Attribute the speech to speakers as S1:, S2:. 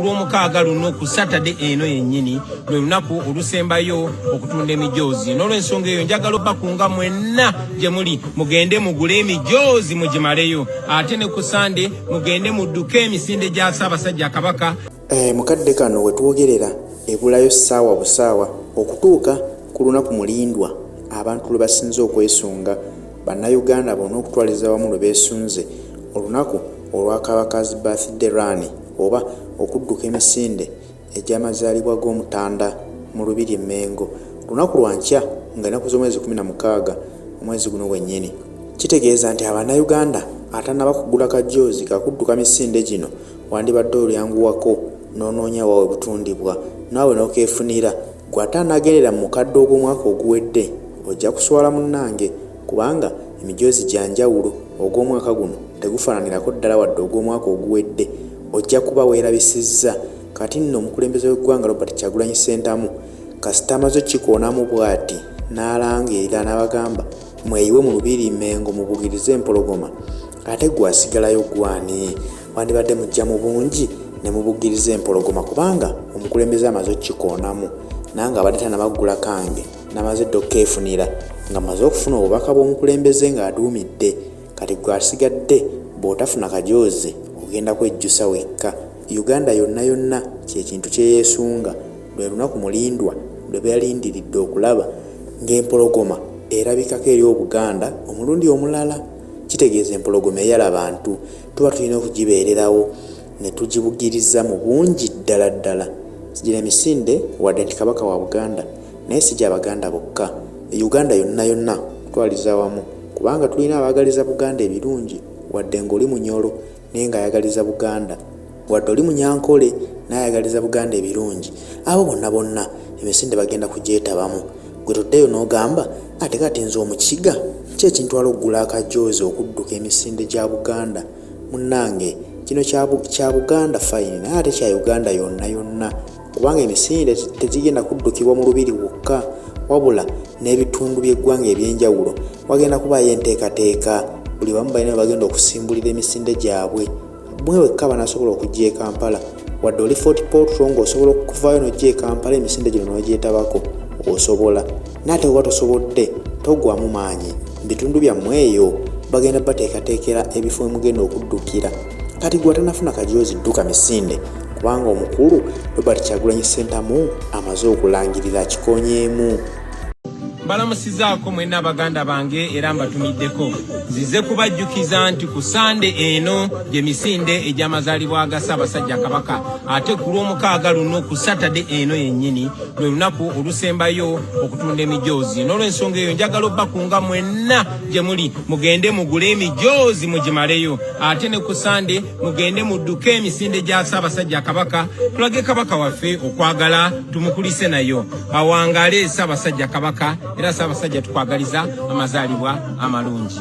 S1: Olwomukaaga luno ku Saturday eno yennyini lwe lunaku olusembayo okutunda emijoozi. N'olwensonga eyo njagala obakunga mwenna gye muli mugende mugule emijoozi mugimaleyo, ate ne ku Sande mugende mudduke emisinde gya Ssaabasajja Kabaka.
S2: Mukadde kano wetwogerera ebulayo ssaawa busaawa okutuuka ku lunaku mulindwa abantu lwe basinze okwesunga. Bannayuganda bonna okutwaliza awamu lwe beesunze olunaku olwa Kabaka's Birthday Run oba okudduka emisinde egy'amazaalibwa g'Omutanda mu Lubiri e Mmengo lunaku lwa nkya nga ennaku z'omwezi 16 omwezi guno gwennyini. Kitegeeza nti Abannayuganda atannaba kugula kajoozi ka kudduka misinde gino wandibadde olyanguwako n'onoonya wa we butundibwa naawe n'okeefunira. Ggwe ate anaagendera mu mukadde ogw'omwaka oguwedde ojja kuswala munnange kubanga emijoozi gya njawulo, ogw'omwaka guno tegufaananirako ddala wadde ogw'omwaka oguwedde. Ojja kuba weerabisizza. Kati nno omukulembeze w'eggwanga Robert Kyagulanyi Ssentamu kasita amaze okukikoonamu bw'ati n'alangirira n'abagamba mweyiwe mu Lubiri Mmengo mubugirize empologoma, ate ggwe asigalayo ggwe ani? Wandibadde mujja mu bungi ne mubugiriza empologoma kubanga omukulembeze amaze okukikoonamu. Nange abadde tannaba kugula kange namaze dda okukeefunira nga mmaze okufuna obubaka bw'omukulembeze ng'aduumidde. Kati ggwe asigadde bw'otafuna kajoozi ogenda kwejjusa wekka. Uganda yonna yonna kye kintu kye yeesunga, lwe lunaku mulindwa lwe balindiridde okulaba ng'empologoma erabikako eri Obuganda omulundi omulala. Kitegeeza empologoma eyala bantu, tuba tulina okugibeererawo ne tugibugiriza mu bungi ddala ddala. Gino emisinde wadde nti Kabaka wa Buganda naye si gya Baganda bokka, Uganda yonna yonna okutwaliza awamu kubanga tulina abaagaliza Buganda ebirungi wadde ng'oli Munyoro naye ng'ayagaliza Buganda, wadde oli Munyankole naye ayagaliza Buganda ebirungi. Abo bonna bonna emisinde bagenda kugyetabamu. Ggwe toddeeyo n'ogamba ate kati nze Omukiga ki ekintwala okugula akajoozi okudduka emisinde gya Buganda? Munnange kino kya Buganda fine naye ate kya Uganda yonna yonna kubanga emisinde tegigenda kuddukibwa mu Lubiri wokka wabula n'ebitundu by'eggwanga eby'enjawulo. Wagenda kubaayo enteekateeka, buli wamu balina we bagenda okusimbulira emisinde gyabwe. Mmwe wekka abanasobola okujja e Kampala, wadde oli Fort Portal ng'osobola okuvaayo n'ojja e Kampala emisinde gino n'ogyetabako, osobola. Naye ate bw'oba tosobodde, toggwaamu maanyi. Mu bitundu byammwe eyo bagenda bateekateekera ebifo we mugenda okuddukira. Kati ggwe atanafuna kajoozi dduka misinde kubanga omukulu Robert Kyagulanyi Ssentamu amaze okulangirira akikoonyeemu.
S1: Mbalamusizaako mwenna baganda bange era mbatumiddeko. Nzize kubajjukiza nti ku Sande eno gye misinde egy'amazaalibwa ga Ssaabasajja Kabaka, ate ku Lwomukaaga luno ku Saturday eno yennyini lwe lunaku olusembayo okutunda emijoozi. N'olwensonga eyo njagala obakunga mwenna gye muli mugende mugule emijoozi mugimaleyo, ate ne ku Sande mugende mudduke emisinde gya Ssaabasajja Kabaka, tulage Kabaka waffe okwagala, tumukulise nayo. Awangaale Ssaabasajja Kabaka, era Ssaabasajja tukwagaliza amazaalibwa amalungi.